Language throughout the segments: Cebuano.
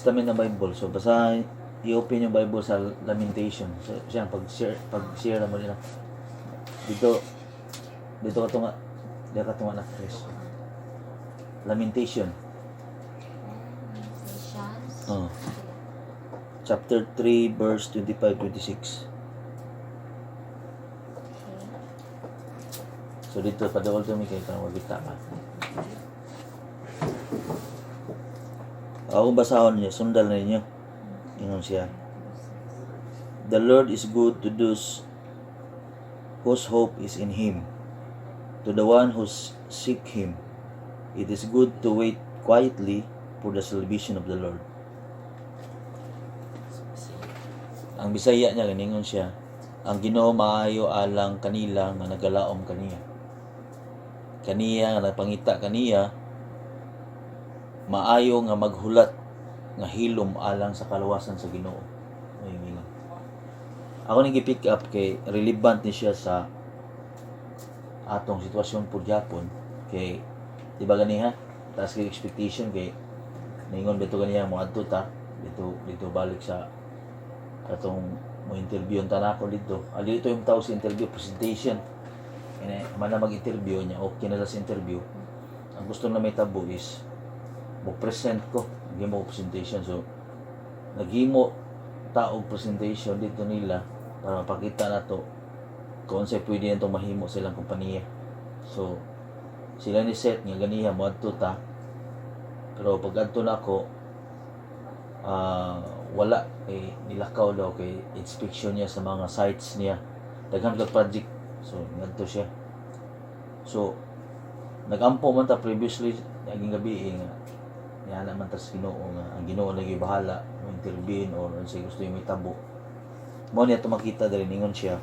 Testament ng Bible. So basta i-open yung Bible sa Lamentation. So siya pag-share mo nila. Dito dito ka tunga. Dito ka tunga na, Chris. Lamentation. Lamentations. Oh. Chapter 3 verse 25 26. Okay. So dito paduol to mi kay kanang makita ka. Ako basahon niyo, sundal na ninyo. Ingon siya. "The Lord is good to those whose hope is in Him, to the one who seek Him. It is good to wait quietly for the salvation of the Lord." Ang Bisaya niya, ganingon siya, "Ang Ginoo maayo alang kanila nga nagalaom kaniya. Kaniya nga nagpangita kaniya, maayo nga maghulat nga hilom alang sa kaluwasan sa Ginoo." Ay, ingon. Ako ning gi-pick up kay relevant ni siya sa atong sitwasyon pud gyapon kay di ba ganiha taas kay expectation kay ningon bito ganiha mo adto ta dito dito balik sa atong mo interview ang tanako dito. Ah, dito yung tao sa interview presentation ine man na mag-interview niya, okay na sa interview. Ang gusto na may tabo is mo present ko, naghimo og presentation. So naghimo ta og presentation dito nila para mapakita na to kung unsay pwede natong mahimo sa ilang kompanya. So sila ni set nga ganiha mo adto ta, pero pag adto na ako, wala kay nilakaw daw kay inspection niya sa mga sites niya, daghan kag project. So ngadto siya. So nagampo man ta previously naging gabi eh, nga niana man ta sa Ginoo nga ang Ginoo lagi bahala mo intervene or unsay gusto yung mitabo. Mo niya to makita diri, ningon siya,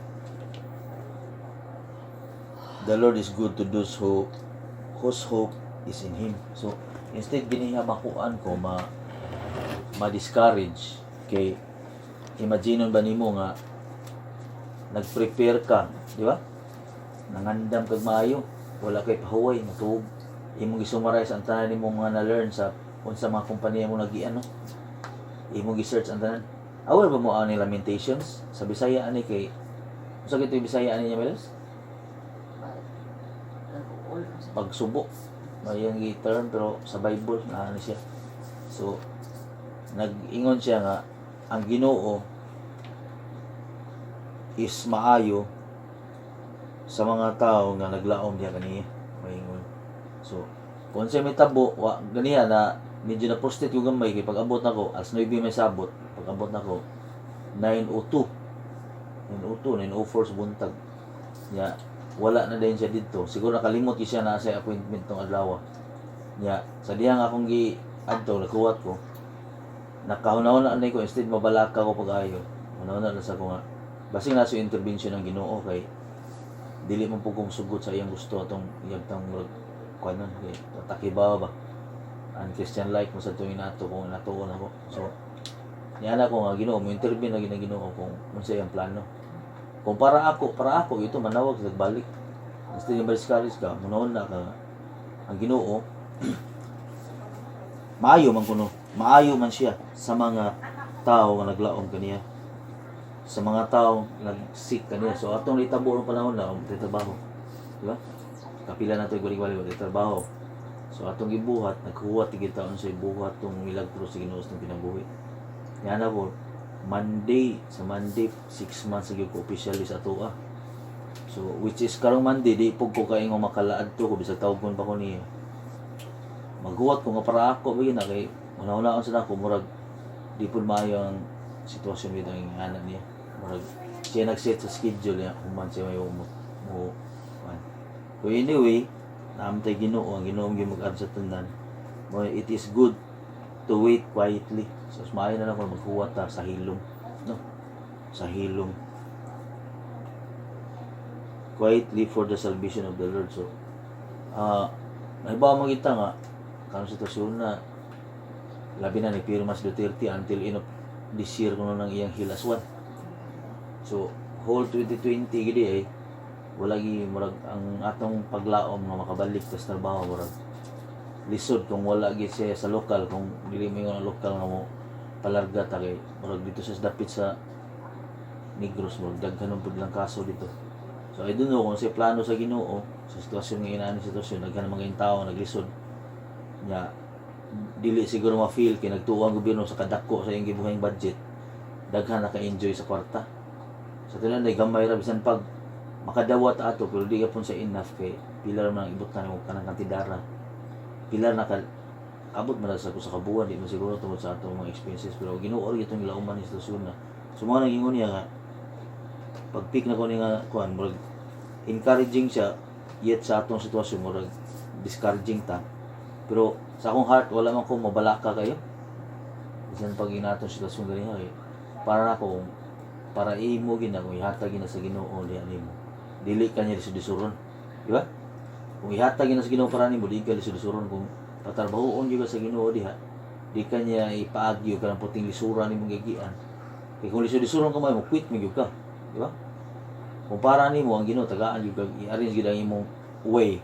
"The Lord is good to those whose hope is in Him." So instead giniha makuan ko ma ma-discourage kay imagine ba nimo nga nag-prepare ka, di ba? Nangandam kag maayo, wala kay pahuway, natuog. Imong gi-summarize ang tanan nimo mga na-learn sa unsa mga kompanya mo nagiano. Imong gi-search ang tanan. Aware ba mo ani Lamentations? Sa Bisaya ani kay unsa gito yung Bisaya ani niya, Melos? Nag-uol. Pagsubo. May gi term pero sa Bible na ano siya. So nag-ingon siya nga ang Ginoo is maayo sa mga tao nga naglaom diha kaniya. Maingon. So kung unsay may tabo wa ganiha na medyo na frustrate ko gamay kay pag abot nako alas 9 may sabot, pag abot nako 9:02, 9:02, 9:04 sa buntag nya wala na din siya didto. Siguro nakalimot gyud siya na sa appointment tong adlaw nya. Sa diha nga akong gi adto, nagkuwat ko, nakahuna-huna na ko. Instead mabalaka ko pag-ayo, hunahuna na sa ko nga basing nasa intervention ng Ginoo kay dili man po kong sugot sa iyang gusto atong iyang murag kuan kay takiba ba ang Christian like mo sa tuwing nato kung natuon ako. So niya na ko nga Ginoo mo intervene na gina Ginoo kung unsa iyang plano. Kung para ako ito manawag sa balik, instead nga ma-discourage ka, munaon na ka ang Ginoo maayo man kuno, maayo man siya sa mga tao nga naglaom kaniya, sa mga tao nag-seek kaniya. So atong litabo ang panahon na um, trabaho, di ba? Kapila na to balik-balik wa trabaho. So atong gibuhat, naghuwat kita unsay buhat tong milagro sa Ginoo sa kinabuhi. Yan na po, Monday, sa Monday, 6 months gyud ko officially sa atoa. So which is karong Monday, di pug ko kaingon makalaad to ko bisag tawgon pa ko niya. Maghuwat ko nga para ako ba na kay una-unaon sa nako murag di pud maayo ang sitwasyon dito ang anak niya. Murag siya nag-set sa schedule niya human siya may mo kuan. So anyway, naamtay Ginoo, ang Ginoo gyud mag sa tanan. Mo it is good to wait quietly. So mas maayo na lang kung maghuwat ta sa hilom, no? Sa hilom. Quietly for the salvation of the Lord. So, nahibaw mo kita nga karon sitwasyon na labi na ni pirma si Duterte until end of this year kuno nang iyang hilas one. So whole 2020 gidi eh wala gi murag ang atong paglaom nga makabalik tas trabaho murag lisod kung wala gi siya sa lokal, kung dili mo ang lokal nga mo Palarga ta kay murag dito sa dapit sa Negros, murag daghan man pud lang kaso dito. So I don't know kung sa plano sa Ginoo sa sitwasyon nga inani sitwasyon, daghan man kayong tao naglisod nya, dili siguro ma-feel kay nagtuo ang gobyerno sa kadako sa iyang gibuhing budget, daghan naka-enjoy sa kwarta. Sa tinan ay gamay ra, bisan pag makadawat ato, pero di gapon sa enough kay pila ra man ang ibutang mo kanang kantidara, pila na ka abot man na sa kabuan, di man siguro tungod sa atong mga expenses, pero Ginoo ra itong gilauman ni sitwasyon na. So mao nang ingon niya nga pag pick na ko ni nga kuan, murag encouraging siya, yet sa atong sitwasyon murag discouraging ta, pero sa akong heart wala man ko mabalaka kayo bisan pag inatong sitwasyon ganiha, kay para nako, para imo gina, kung ihatag gina sa Ginoo diha nimo, dili ka niya lisod-lisuron, di ba? Kung ihatag gina sa Ginoo para nimo, di ka lisod-lisuron. Kung patrabahoon gyud ka sa Ginoo diha, di ka niya ipaagyo ka ng puting lisura nimong gigian, kay kung lisod-lisuron ka, mo quit mo gyud ka, di ba? Kung para nimo ang Ginoo, tagaan gyud kag i-arrange gyud ang imong way,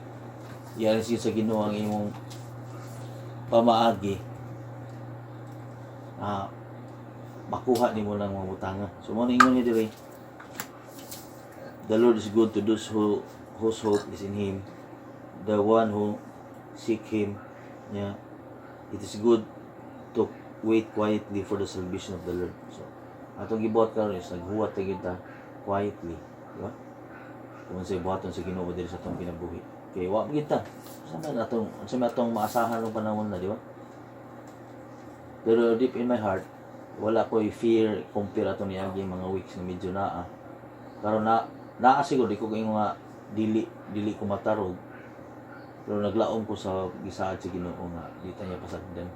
i-arrange gyud sa Ginoo ang imong pamaagi, makuha nimo lang mga butanga. So mo na ingon niya diri, "The Lord is good to those whose hope is in him, the one who seek him." Yeah. It is good to wait quietly for the salvation of the Lord. So atong gibuhat karon is naghuwat ta kita quietly, di ba? Kung unsay buhaton sa Ginoo diri sa atong kinabuhi. Kay wa man kita. Sa man atong, unsa man atong maasahan ng panahon na, di ba? Pero deep in my heart, wala ko'y fear compare ato niagi mga weeks nga medyo naa. Karon na naa siguro, di ko ingon nga dili dili ko matarog. Pero naglaom ko sa gisaad sa Ginoo nga di ta niya pasagdan.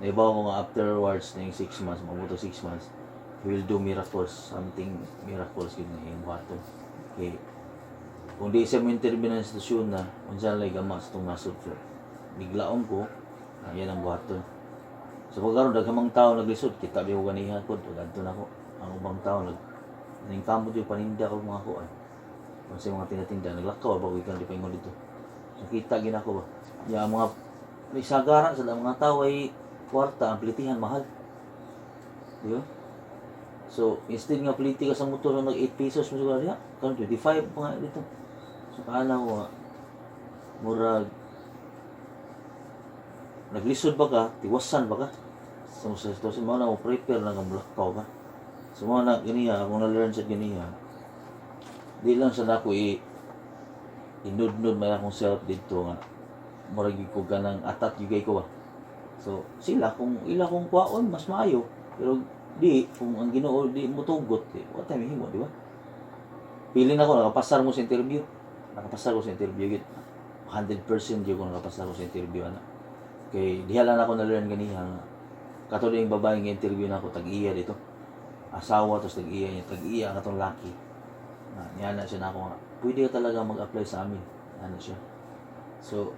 Naibaw ko nga afterwards ning 6 months, mabuto 6 months, he will do miracles, something miracles gyud nga iyang buhaton. Kay kung di siya mo intervene ng sitwasyon na unsa lay gama sa itong nasod, so niglaom ko na yan ang buhaton. So pagkaron daghang mga tao naglisod, kita biya ko ganihan ko, adto na ko. Ang ubang tao nag ning kamot yung paninda ko mga kuan. Kung sa mga tinatinda naglakaw ba ko ikan di pa ingon dito. So kita gina ko ba. Ya ang mga may sagara sa mga tao ay kwarta ang plitihan mahal. Di ba? So instead nga pliti ka sa motor nag 8 pesos mo siguro diha, karon 25 pa nga dito. So kaana ko nga murag naglisod ba ka, tiwasan ba ka? So sa sitwasyon mo na mo prepare na nga mulakaw ka. So mo na ganiya akong na-learn sa ganiya. Di lang sa nako i inudnod may akong self dito nga murag gyud ko ganang atat gyud kay ko ba. So sila kung ila kung kuwaon mas maayo, pero di kung ang Ginoo di mo tugot, eh, wa tay mahimo, di ba? Feeling ako nakapasar mo sa interview. Nakapasar ko sa interview gid. 100% gyud ko nakapasar ko sa interview ana. Kay diha lang ako na-learn ganiha nga katulad yung babae nga interview na ako, tag-iya dito. Asawa tapos tag-iya niya, tag-iya ang katong laki. Na niya na siya na ako nga, "Pwede ka talaga mag-apply sa amin." Ano siya. So,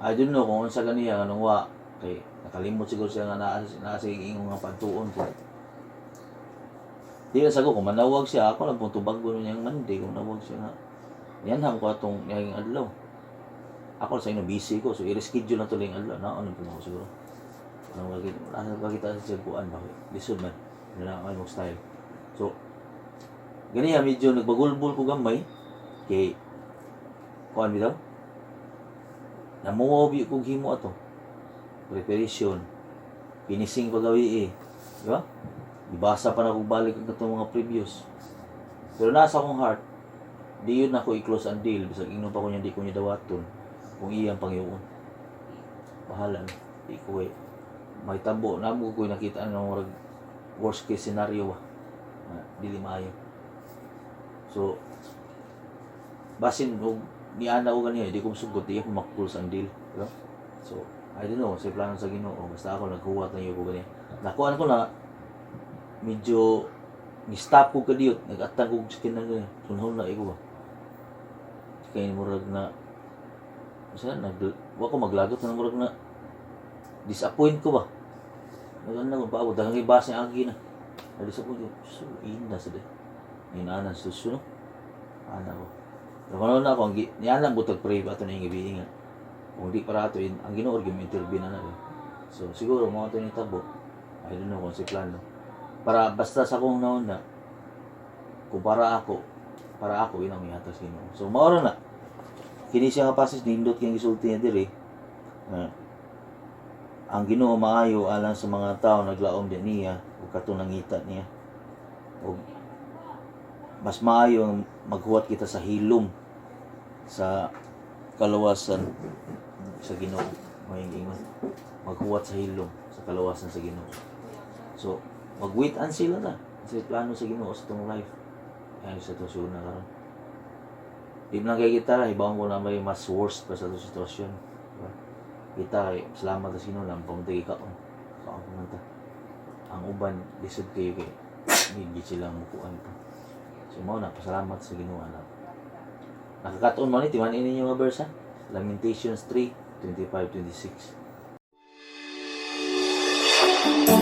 I don't know kung unsa ganiya anong wa kay nakalimot siguro siya nga naa naa sa ingon nga pagtuon ko. Di na sa ko kung manawag siya, ako lang pong tubagon niyang Monday kung nawag siya nga. Niyanham ko atong niyang adlaw. Ako sa inyo busy ko, so i-reschedule na tuloy ang adlaw. Naon po ako siguro. Ano makita, wala makita sa kuan ba? Lisod man. Wala na mo style. So, ganiya medyo nagbagulbol ko gamay kay kuan bitaw. Namuwaw ko himo ato. Preparation. Finishing pagawi eh. Di ba? Ibasa pa na kong balik ang katong mga previous. Pero nasa akong heart, di yun ako i-close ang deal. Bisag ingnon pa ko niya, di ko niya dawaton. Kung iyang pangyoon. Bahala na. Di ko eh. May tabo. Namo ko nakita ng murag worst case scenario ba. Na, dili maayo. So, basin og ni ana ko ganiya, di ko musugot, di ako mak-close ang deal. Di ba? So, I don't know, sa plano sa Ginoo, basta ako naghuwat na ko ganiya. Nakuan ko na, medyo ni-stop ko kadiyot, nag-atang ko sa kinang ganyan. Sunhon na iko ba. Kaya murag na, sa nag wa ko maglagot na, murag na disappoint ko ba. Nag ko paabot daghang ibasa niya agi na. Na disappoint ko. So ina sa de. Inana sa no. Ana ko. Pero kung na ako ang niana butag pray ba ato na yung gabi nga. Kung di para ato in, ang Ginoo gyud intervene na na. Eh. So siguro mo ato ni tabo. I don't know kung si plano. Para basta sa akong naon na kung para ako inang ihatag sa Ginoo. So mao ra na. Kini siya nga passage, nindot kay gisulti niya diri. Ang Ginoo maayo alang sa mga tao naglaom di niya ug kato nangita niya. Ug mas maayo ang maghuwat kita sa hilom sa kalawasan sa Ginoo. May ingon. Maghuwat sa hilom sa kalawasan sa Ginoo. So, mag-wait and see lang na sa plano sa Ginoo sa atong life. Ay sa sitwasyon na karon. Di man lang kay kita, hibaw ko na may mas worst pa sa atong sitwasyon. Diba? Kita kay salamat sa Ginoo lang pamunti kaon. Kaon pa man ta. Ang uban lisod kayo kay hindi sila mukuan pa. So mao na, pasalamat sa Ginoo na. Nakakatuon mo ni timan ninyo nga verse ha. Lamentations 3:25-26.